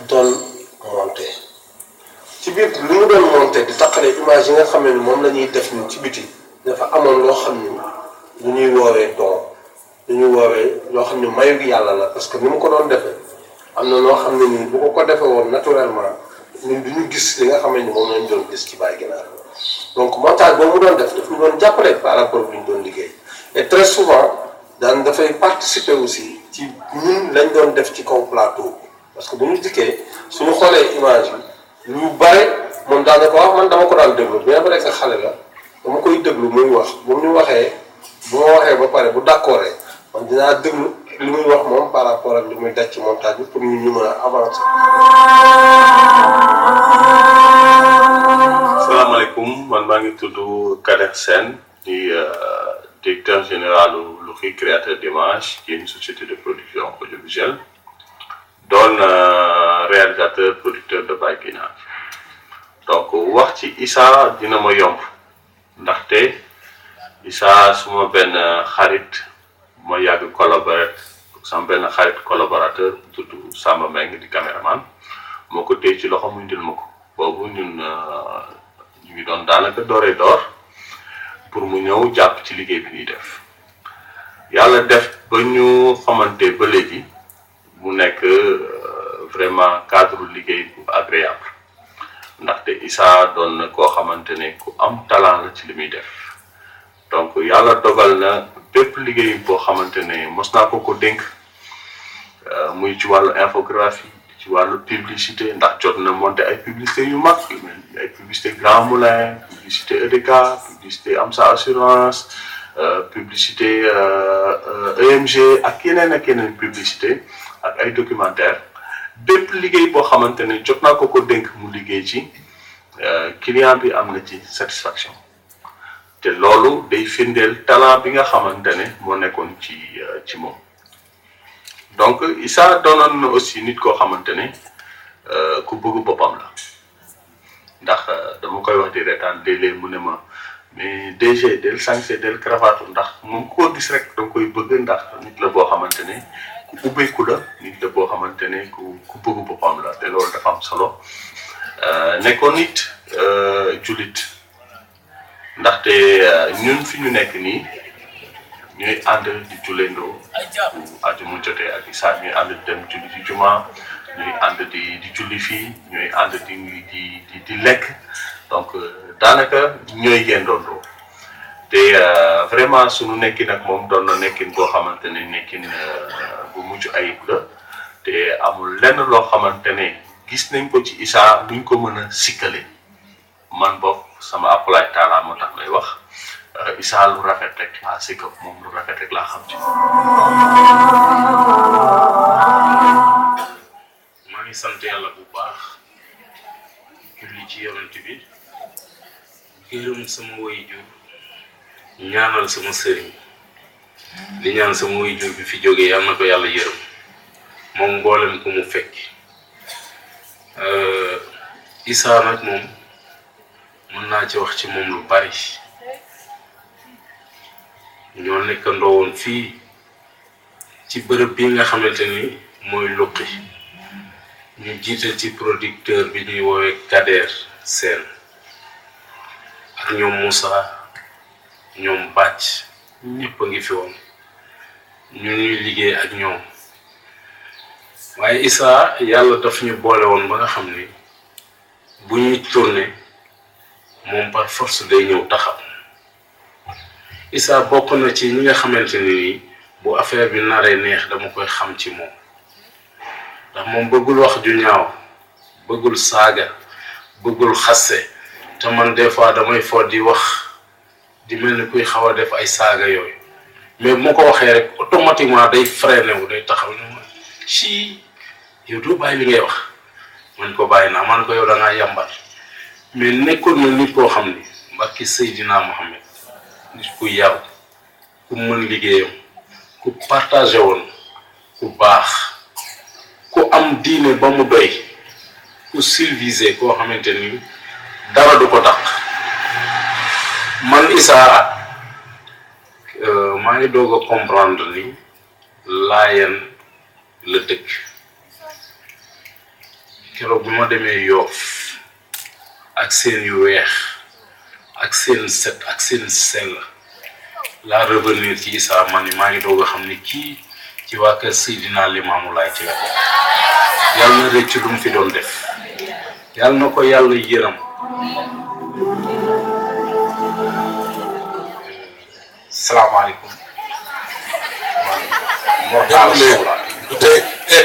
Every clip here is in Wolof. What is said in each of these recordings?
doon monté ci biir li mu doon monté di taqale image yi nga xam ne moom la ñuy def ni ci biti dafa amoon loo xam ni lu ñuy woowee don lu ñuy woowee loo xam ni mayu yàlla la parce que ni mu ko doon defee am na loo xam ne nii bu ko defee woon naturellement ñun du ñu gis li nga xam ne ni moom lañ doon gis ci Baye Guinaar donc montage boobu mu doon def daf ñu doon jàppale par rapport ak li ñu doon liggéey et très souvent daan dafay participer aussi ci ñun lañ doon def ci kaw plateau parce que bu ñu dikkee suñu xoolee image yi lu bare moom daanaka wax man dama ko daan déglu bien vrai que xale la dama koy déglu muy wax bu ñu waxee bu ma waxee ba pare bu d'accord man dinaa déglu li muy wax moom par rapport ak li muy daj ci montage bi pour ñu mën a avancer. salaamaaleykum man maa ngi tudd Kader Sène di directeur général Louxi créateur d'image qui est une société de production audiovisuelle doon réalisateur producteur de Baye Guinaar donc wax ci Issa dina ma yomb ndaxte Issa suma benn xarit ma yàgg collaborer sama benn xarit collaborateur bu tudd Samba Meng di caméraman moo ko téye ci loxo mu indil ma ko boobu ñun ñu ngi doon daanaka dooree door pour mu ñëw jàpp ci liggéey bi ñuy def yàlla def ba ñu xamante ba léegi mu nekk vraiment cadre liggéey bu agréable ndaxte Issa doon na koo xamante ne ku am talent la ci li muy def donc yàlla dogal na bépp liggéey boo xamante ne mos naa ko dénk muy ci wàllu infographie ci wàllu publicité ndax jot na monté ay publicité yu mag ay publicité Grand Moulin publicité EDK publicité Amsa assurance publicité EMG ak yeneen publicité ak ay documentaire bépp liggéey boo xamante ne jot naa ko dénk mu liggéey ci client bi am na ci satisfaction te loolu day firndeel talent bi nga xamante ne moo nekkoon ci moom donc Issa doonoon na aussi nit koo xamante ne ku bëgg boppam la ndax dama koy wax di reetaan léeg-léeg mu ne ma mais DG del sañse del cravate ndax moom koo gis rek danga koy bëgg ndax nit la boo xamante ne ku ubbeeku la nit la boo xamante ne ku bëgg boppam la te loolu dafa am solo nekkoon nit jullit ndaxte ñun fi ñu nekk nii ñuy ànd di julleendoo bu àjjuma jotee ak Issa ñuy ànd dem julli ci juma ñuy ànd di julli fii ñuy ànd di lekk donc daanaka ñooy yendoondoo te vraiment suñu nekkin ak moom doon na nekkin boo xamante ne nekkin bu mucc ayib la te amul lenn loo xamante ne gis nañ ko ci Issa duñ ko mën a sikkale man boog sama appalaay taala moo tax lay wax Issa lu rafet rek laa sikk moom lu rafet rek laa xam ci maa ngi sant yàlla bu baax julli ci yonent bi gërëm sama waajur ñaanal sama sëriñ di ñaan sama waajur bi fi jógee yal na ko yàlla yërëm moom mboolem ko mu fekk Issa nag moom mën naa ci wax ci moom lu bari ñoo nekkandoo woon fii ci bërëb bi nga xamante ni mooy Louxi ñu jiital ci producteur bi ñuy woowee Kader Sène ak ñoom Moussa ñoom Bàcc ñëpp a ngi fi woon ñu ñuy liggéey ak ñoom waaye Issa yàlla daf ñu boole woon ba nga xam ni bu ñuy tourné moom par force day ñëw taxaw Issa bokk na ci ñi nga xamante ni nii bu affaire bi naree neex dama koy xam ci moom ndax moom bëggul wax ju ñaaw bëggul saaga bëggul xasse te man des fois damay fo di wax di mel ni kuy xaw a def ay saaga yooyu mais bu ma ko waxee rek automatiquement day freiné wu day taxaw ne ma ci yow doo bàyyi li ngay wax man ko bàyyi naa man ko yow da ngaa yàmbar mais nekkoon na nit koo xam ni barki Seydina Mohamed nit ku yaru ku mën liggéeyam ku partagé woon ku baax ku am diine ba mu doy ku civilisé koo xamante ni dara du ko tax man Issa maa ngi doog a comprendre ni Laayeen la dëkk keroog bi ma demee Yoff ak seen yu weex ak seen set ak seen sell la revenir ci Issa man maa ngi doog a xam ne kii ci waa kër Seydina Limaamu Laay ci la yàlla na rëcc lu mu fi doon def yàlla na ko yàlla yërëm salaamaaleykum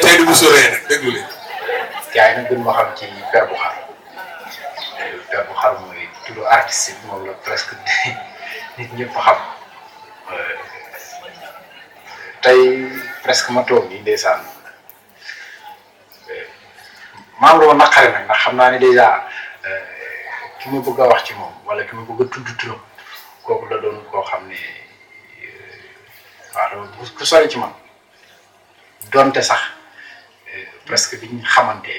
tey du musu ree nag déglu leen gars yi nag gën ma xam ci Père Boukhar Père Boukhar mooy tudd artiste bi moom la presque nit ñëpp xam tey presque ma toog nii ndeysaan maa ngi doon naqare nag ndax xam naa ne dèjà ki ma bëgg a wax ci moom wala ki ma bëgg a tudd turam kooku la doon koo xam ne waaw ku sori ci man donte sax presque biñ xamante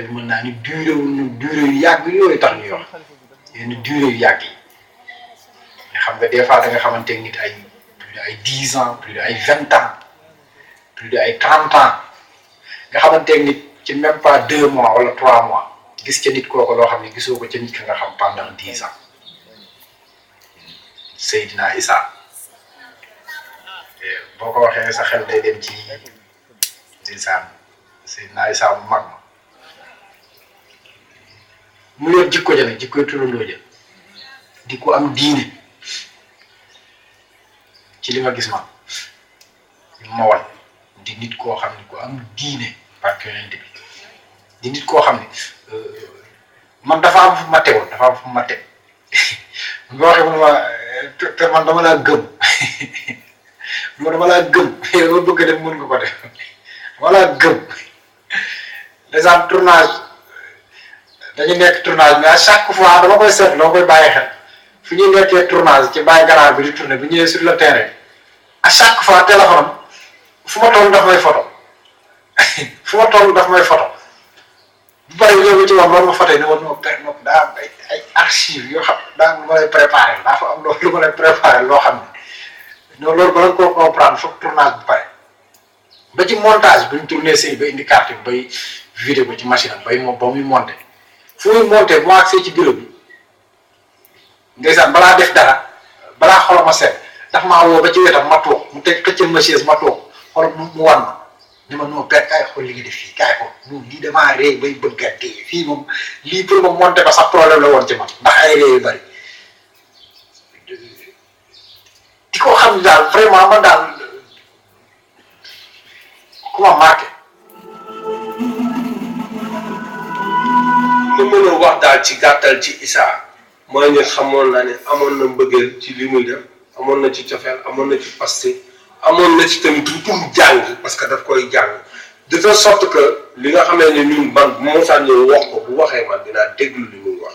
bi mën naa ni durée yu yàgg yooyu tax ñuy wax yenn durée yu yàgg yi nga xam nga des fois da nga xamante nit ay plus de ay 10 ans plus de ay 20 ans plus de ay 30 ans nga xamante nit ci même pas 2 mois wala 3 mois gis ca nit kooku loo xam ne gisoo ko ca nit ka nga xam pendant 10 ans Seydina Issa boo ko waxee sa xel day dem ci ndeysaan Seydina Issa bu mag ma mu yor jikko ja nag jikkoy turandoo ja di ko am diine ci li ma gis man ma wan di nit koo xam ne ku am diine parce bi di nit koo xam ne man dafa am fu ma tegoon dafa am fu ma teg nga waxee mu ne ma te man dama laa gëm dama laa gëm dama bëgg a def mën nga ko def dama laa gëm déjà tournage dañu nekk tournage mais à chaque fois dama koy seet dama koy bàyyi xel fu ñuy nekkee tournage ci bàyyi ganaar bi di tourner bu ñëwee sur le terrain à chaque fois téléphone fu ma toll daf may photo fu ma toll daf may photo bu bari ñëw ci moom loolu ma photo ne ma noo per nopp daa am ay archives yoo xam daa am lu ma lay préparé daa fa am lu ma lay préparé loo xam ne non loolu ba nga koo comprendre foog tournage bu pare ba ci montage bu ñu tourné sëy ba indi carte bi bay vidéo ko ci machine am bay moom ba muy monté fu muy monté bu ma agsee ci bureau bi ndeysaan balaa def dara balaa xolam ma seet ndax maa woo ba ci wetam ma toog mu teg xëccal ma chaise ma toog xool mu wan ma ni ma noo per kaay xool li nga def fii kaay ko moom lii damaa réy bay bëgg a dee fii moom lii pour ma monté ba sax problème la woon ci man ndax ay réy yu bari di ko xam ne daal vraiment man daal ku ma marqué. li mën a wax daal ci gàttal ci Issa mooy ne xamoon naa ne amoon na mbëggeel ci li muy def amoon na ci cofeel amoon na ci paste amoon na ci tamit pour jàng parce que daf koy jàng de telle sorte que li nga xamee ne ñun man bu ma sànni wax ko bu waxee man dinaa déglu li muy wax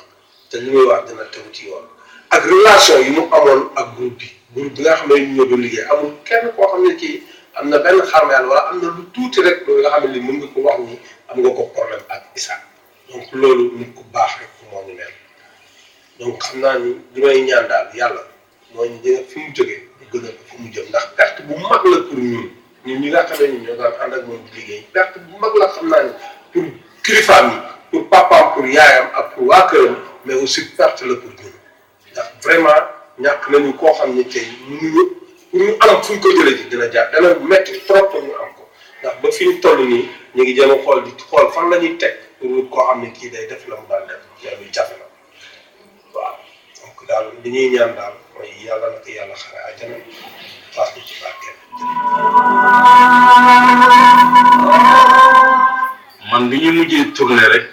te li muy wax dina tegu ci yoon ak relation yi mu amoon ak groupe bi nga xam ne ñu ñoo doon liggéey amul kenn koo xam ne kii am na benn xarmeel wala am na lu tuuti rek loolu nga xam ne li mën nga ko wax ni am nga ko problème ak Issa donc loolu nit ku baax rek moo ñu mel donc xam naa ni li may ñaan daal yàlla mooy ñu jëlee fi mu jógee ñu gën a fu mu jëm ndax perte bu mag la pour ñun ñi nga xam ne ñun ñoo daan ànd ak moom di liggéey perte bu mag la xam naa ni pour kilifaam yi pour papaam pour yaayam ak pour waa këram mais aussi perte la pour ñun ndax vraiment ñàkk nañu koo xam ne tey mënuñu pour ñu am fu ñu ko jëlee ji dina jaar dana métti trop pour ñu am ko ndax ba fi ñu toll nii ñu ngi jéem a xool di xool fan la ñuy teg pour wut koo xam ne kii day def la mu daan def loolu jafe na waaw donc daal li ñuy ñaan daal mooy yàlla na ko yàlla xare àjjana paas ñu ci barkeel. man bi ñu mujjee tourné rek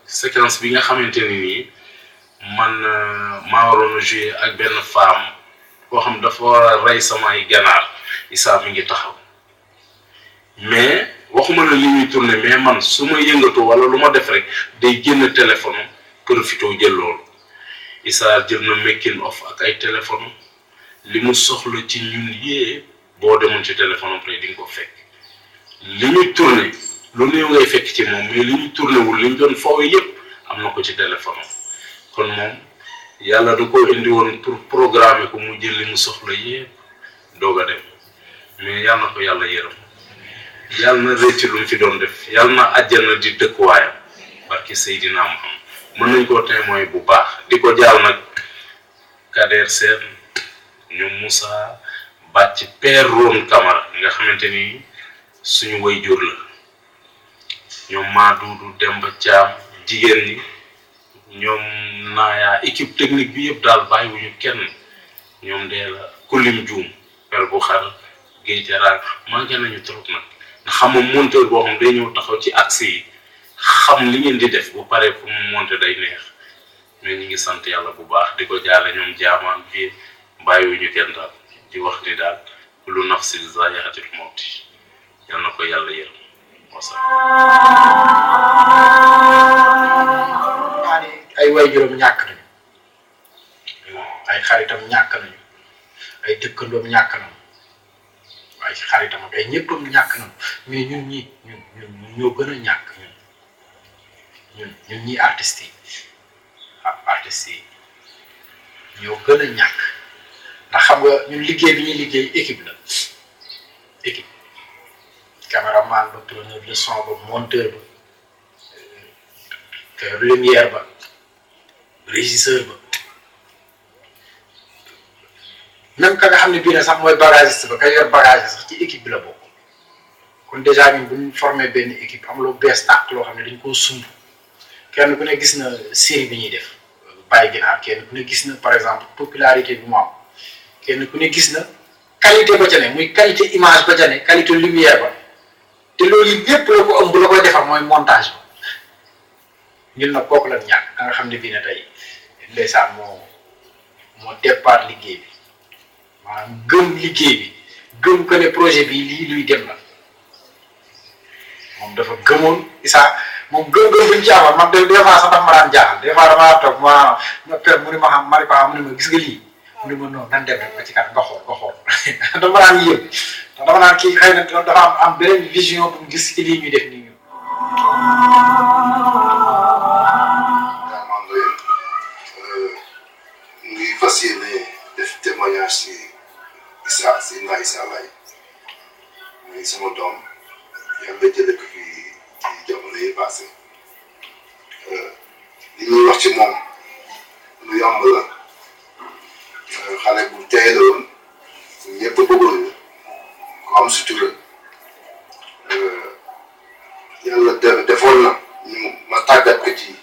séquence bi nga xamante ni nii man maa waroon a joué ak benn femme koo xam dafa war a rey samay ganaar Issa mi ngi taxaw mais waxuma la li ñuy tourné mais man su ma yëngatu wala lu ma def rek day génn téléphone profité jël loolu Issa jël na making of ak ay téléphone li mu soxla ci ñun yee boo demoon ci téléphone après di nga ko fekk li ñuy tourné lu néew ngay fekk ci moom mais li ñuy tourné wul li ñu doon foofu yëpp am na ko ci téléphone kon moom yàlla da ko indi woon pour programmer ko mu jël li mu soxla yëpp doog a dem mais yàlla na ko yàlla yërëm yàlla na rëcc lu mu fi doon def yàlla na àjjana di dëkkuwaayam barki Seydina Muhammad mën nañ koo témoin bu baax di ko jaal nag Kader Sène ñoom Moussa bàcc père Ron Camara nga xamante ni suñu waajur la ñoom Madoudou Demba Thiam jigéen ñi ñoom Naaya équipe technique bi yëpp daal bàyyiwuñu kenn ñoom dee la kulim juum per bu xar géej jaraar manqué nañu trop nag nga xam nga monteur boo xam day ñëw taxaw ci axe yi xam li ngeen di def bu paree fu mu monté day neex mais ñu ngi sant yàlla bu baax di ko jaale ñoom jaamaan fii bàyyiwuñu kenn daal di wax ni daal kullu nafsin zaa'iqatul mawti yal na ko yàlla yërëm ay waajuram ñàkk nañu ay xaritam ñàkk nañu ay dëkkandoom ñàkk nañu ay xaritam ak ay ñëppam ñàkk nañu mais ñun ñoo gën a ñàkk ñun ñi artistes yi ñoo gën a ñàkk ndax xam nga ñun liggéey bi ñuy liggéey équipe la équipe caméraman ba preneur de son ba monteur ba lumière ba régisseur ba même ka nga xam ne bii na sax mooy bagagiste ba ka yor bagage sax ci équipe bi la bokk kon déjà ñun bu ñu formé benn équipe am loo bees tàq loo xam ne dañ koo sumb kenn ku ne gis na série bi ñuy def bàyyi ginaar kenn ku ne gis na par exemple popularité bi mu am kenn ku ne gis na qualité ba ca ne muy qualité image ba ca ne qualité lumière ba te loolu yëpp la ko ëmb la koy defar mooy montage ba ñun nag kooku la ñàkk ka nga xam ne bii ne tey ndeysaan moo départ liggéey bi maanaam gëm liggéey bi gëm ko ne projet bi lii luy dem la moom dafa gëmoon Issa moom gëm-gëm buñ ci amal man des fois sax dafa ma daan jaaxal des fois damaa toog ma per mu ni ma xam mari ko xam mu ne ma gis nga lii mu ne ma non nan dem rek ba ci kanam nga xool dama daan yéem ndax dama naan kii xëy na dafa am beneen vision bu mu gis ci lii ñuy def nii ngi fas yéene def témoignage ci Issa Seydina Issa Laye muy sama doom yàlla jële ko fi ci jamono yi passé li ñuy wax ci moom lu yomb la xale bu tey la woon ñëpp bëggoon ñu ko am sutura yàlla defoon na ñu ma tàggat ko ci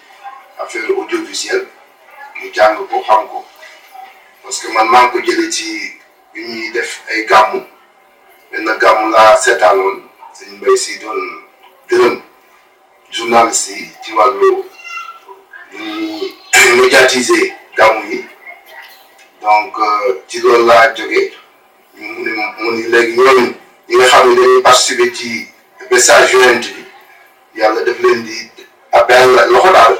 affaire audiovisuelle mu jàng ko xam ko parce que man maa ngi ko jëlee ci yu ñuy def ay gàmmu benn gàmmu laa seetaanoon sëñ Mbaye si doon gërëm journaliste yi ci wàllu ñuy médiatiser gàmmu yi donc ci loolu laa jógee mu ni léegi ñooñu ñi nga xam ne dañuy participer ci message yonent bi yàlla daf leen di appel loxo daal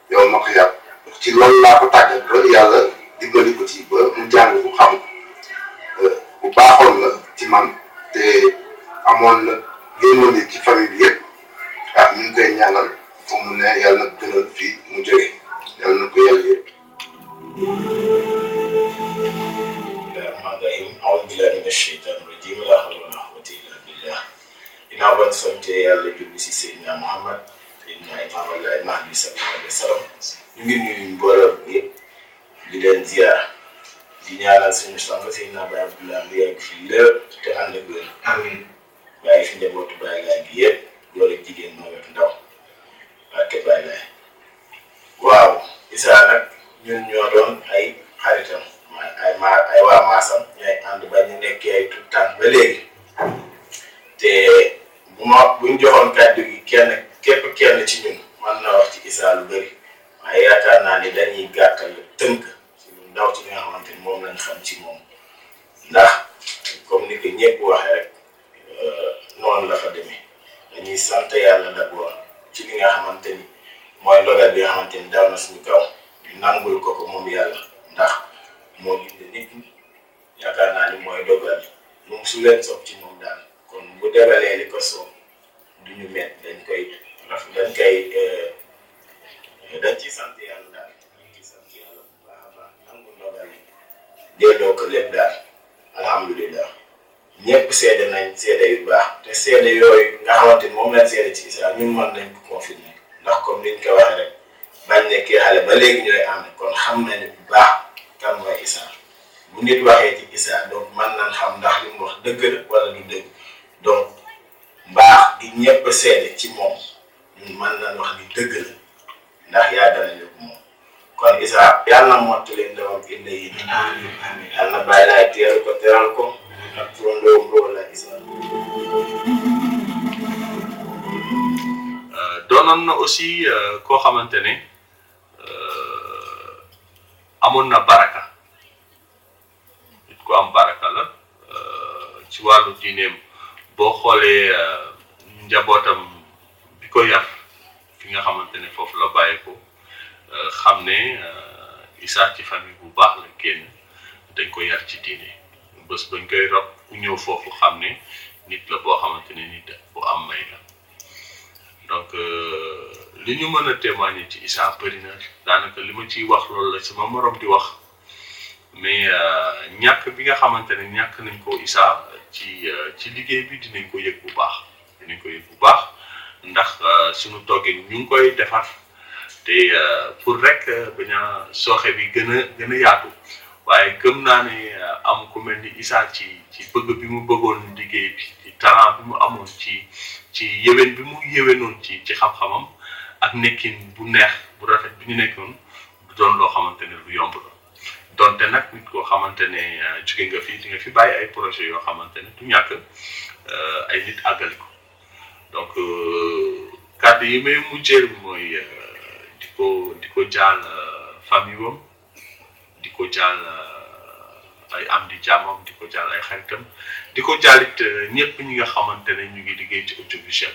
yow ma ko yàpp ci loolu laa ko tàggat ba yàlla dimbali ko ci ba mu jàng ko xam bu baaxoon la ci man te amoon na yéen ci famille bi yëpp ah ñu ngi koy ñaanal fu mu ne yàlla na gënal fii mu jógee yàlla na ko yàlla yëpp. أعوذ بالله من الشيطان الرجيم لا حول ولا قوة إلا بالله ginnaaw ba sant yàlla julli si Seydina Muhammad Seydina Imaam Allahi Mahdi sallallahu alayhi wa sallam ñu ngi nuyu mbooloo yëpp di leen ziar di ñaanal suñu sang Seydina Baye Abdoulaye mu yàgg fi lépp te ànd ak wér amiin bàyyi fi njabootu Baye Laye gi yëpp góor ak jigéen moo wetu ndaw barke Baye Laye waaw Issa nag ñun ñoo doon ay xaritam ay waa maasam ñooy ànd ba ñu nekkee ay tout temps ba léegi te buñ joxoon kàddu gi képp kenn ci ñun mën na wax ci Issa lu bëri waaye yaakaar naa ni dañuy gàttal tënk ci lu ndaw ci li nga xamante ni moom lañ xam ci moom ndax comme ni ko ñëpp waxee rek noonu la fa demee dañuy sant yàlla d'abord ci li nga xamante ni mooy ndogal bi nga xamante ni daaw na suñu kaw ñu nangul ko moom yàlla ndax moo bind nit ñi yaakaar naa ni mooy dogal moom su leen soog ci moom daal kon bu degalee li ko soob du ñu met dañ ciy sant yàlla daal dañ ciy sant yàlla bu baax a baax nangu ndogal yi delloo ko lépp daal alhamdulilah ñëpp seede nañ seede yu baax te seede yooyu nga xamante ni moom lañ seede ci Issa ñun mën nañ ko confirmer ndax comme niñ ko waxee rek bañ nekkee xale ba léegi ñooy ànd kon xam nañu bu baax kan mooy Issa bu nit waxee ci Issa donc mën nañ xam ndax li mu wax dëgg la wala du dëgg donc mbaax gi ñëpp seede ci moom ñun mën nañ wax ni dëgg la ndax yaa danañu ko moom kon Issa yàlla na mottali ndawam indi yi yàlla na bàyyi laay teeru ko teral ko ak turandoom loolu la Issa doonoon na aussi koo xamante ne amoon na baraka nit ku am baraka la ci wàllu diineem boo xoolee njabootam bi ko yar fi nga xamante ne foofu la bàyyi ko xam ne Issa ci famille bu baax la génn dañ ko yar ci diine bés bañ koy rob ku ñëw foofu xam ne nit la boo xamante ne nit bu am may la donc li ñu mën a témoigner ci Issa bëri na daanaka li ma ciy wax loolu la sama morom di wax mais ñàkk bi nga xamante ne ñàkk nañ ko Issa ci liggéey bi dinañ ko yëg bu baax ndax suñu toggee ñu ngi koy defar te pour rek bañ a sooxe bi gën a yaatu waaye gëm naa ne am ku mel ni Issa ci bëgg bi mu bëggoon liggéey bi ci talent bi mu amoon ci yéwén bi mu yéwénoon ci xam-xamam ak nekkin bu neex bu rafet bi ñu nekkoon du doon loo xamante ne lu yomb la donte nag nit koo xamante ne jóge nga fi di nga fi bàyyi ay projet yoo xamante ne du ñàkk ay nit àggali ko donc kàddu yi may mujjeel mooy di ko jaal famille wam di ko jaal ay am di jàmmam di ko jaal ay xaritam di ko jaalit ñëpp ñi nga xamante ne ñu ngi liggéey ci audiovisuel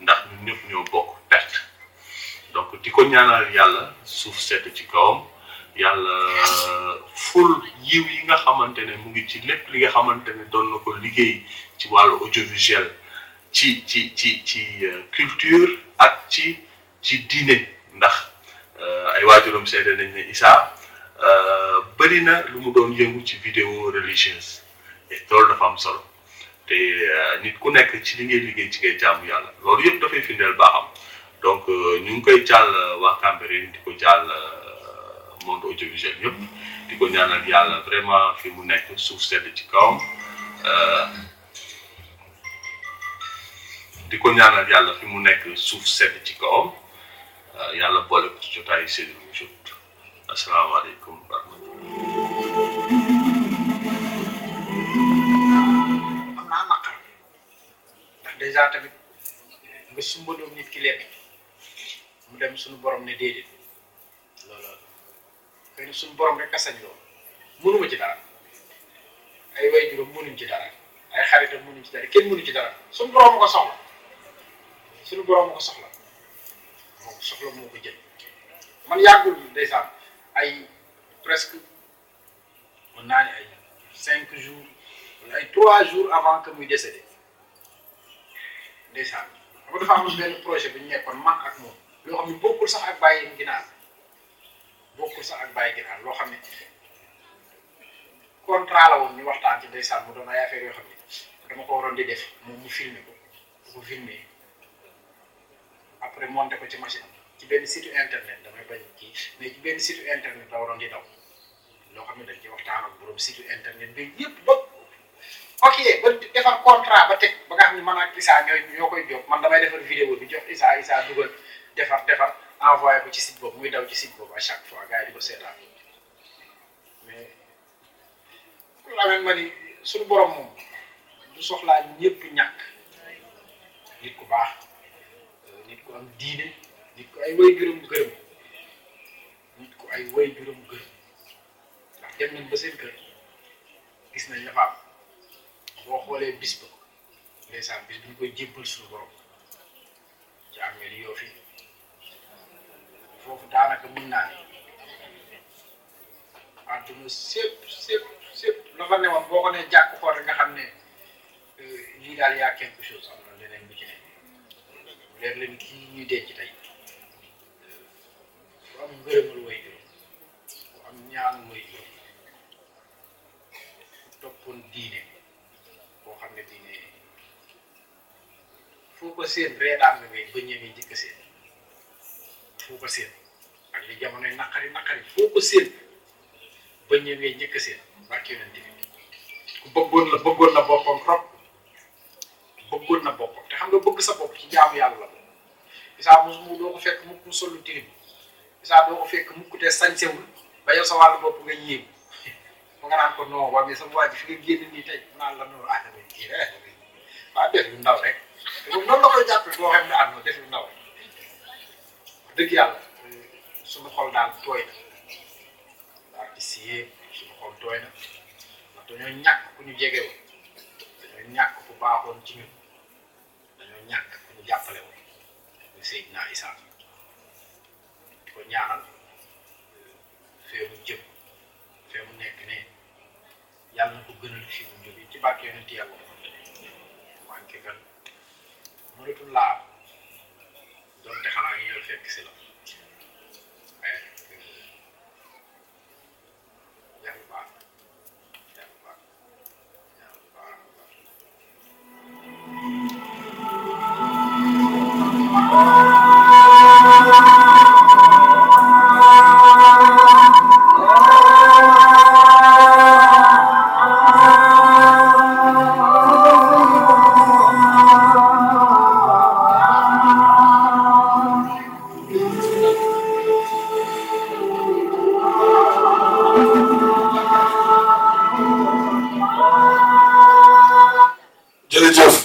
ndax ñun ñëpp ñoo bokk perte donc di ko ñaanal yàlla suuf sedd ci kawam yàlla ful yiw yi nga xamante ne mu ngi ci lépp li nga xamante ne doon na ko liggéey ci wàllu audiovisuel ci culture ak ci diine ndax ay waajuram seede nañ ne Issa bëri na lu mu doon yëngu ci vidéo religieuse et loolu dafa am solo te nit ku nekk ci li ngay liggéey ci ngay jaamu yàlla loolu yëpp dafay firndeel baaxam donc ñu ngi koy jàll waa Cambérène di ko jàll monde audiovisuel yëpp di ko ñaanal yàlla vraiment fi mu nekk suuf sedd ci kawam di ko ñaanal yàlla fi mu nekk suuf sedd ci kawam yàlla boole ko ci jotaayu Seydou Moussa asalaamaaleykum wa rahmatulah. am naa naqar ndax dèjà tamit nga sumbandoom nit ki lekk mu dem suñu borom ne déedéet loolu xëy na suñu borom rek a sañ loolu mënuma ci dara ay waajuram mënuñ ci dara ay xaritam mënuñ ci dara kenn mënu ci dara suñu borom ko soxla moo ko jël man yàggul ndeysaan ay presque mën naa ne ay 5 jours wala ay 3 jours avant que muy décédé ndeysaan xam nga dafa am benn projet bu ñu nekkoon man ak moom loo xam ne bokkul sax ak bàyyi ginaar loo xam ne contrat la woon ñu waxtaan ci ndeysaan mu doon ay affaire yoo xam ne dama ko waroon di def moom mu filmé ko bu ko filmé après monté ko ci machine ci benn site internet damay bañ kii mais ci benn site internet la waroon di daw loo xam ne dañ ci waxtaan ak borom site internet bi yëpp ba ok ba defar contrat ba teg ba nga xam ne man ak Issa ñoo koy jox man damay defar vidéo bi jox Issa dugal defar envoyé ko ci site boobu muy daw ci site boobu à chaque fois gars yi di ko seetaan mais ku la ma ni suñu borom moom du soxlaa ñëpp ñàkk nit ku baax nit ku am diine nit ku ay waajuram gërëm ndax dem nañ ba seen kër gis nañ la fa am boo xoolee bis ba ndeysaan bis bu ñu koy jébbal suñu borom ci armée li yoo fi foofu daanaka mën naa ne àdduna sépp la fa newoon boo ko nee jàkk xool rek nga xam ne lii daal yaa quelque chose am na leneen lu ci ne leer leen kii ñuy denc tey ku am ngërëmal waajur ku am ñaanu waajur ku toppoon diine boo foo ko seen reetaan nga ngay bëñ ngay njëkk a seen foo ko seen ak li jamonoy naqari foo ko seen bëñ ngay njëkk a seen barke yonent bi ku bëggoon na boppam trop bëggoon na boppam te xam nga bëgg sa bopp ci jaamu yàlla la Issa mu doo ko fekk mukk mu solu tilim Issa doo ko fekk mukk te sañsewul ba yow sa wàllu bopp nga yéegu ba nga naan ko non waa mais sama waa ji fi nga génn nii tey naan la noonu kii rek waaw def lu ndaw rek te moom noonu la koy jàppee boo xam ne ànd def lu ndaw wax dëgg yàlla suñu xol daal tooy na artiste yi suñu xol tooy na ndax dañoo ñàkk ku ñu jegewoon dañoo ñàkk ku baaxoon ci ñun dañoo ñàkk ku ñu jàppale woon muy Seydina Issa di ko ñaanal fee mu jëm fee mu nekk ne yàlla na ko gënal fi mu jógee ci barke yonent yàlla manqué kan mënatul laa doonte xanaa ngi ñëw fekk si la waaye yàlla baax yàlla baax yàlla baax jërëjëf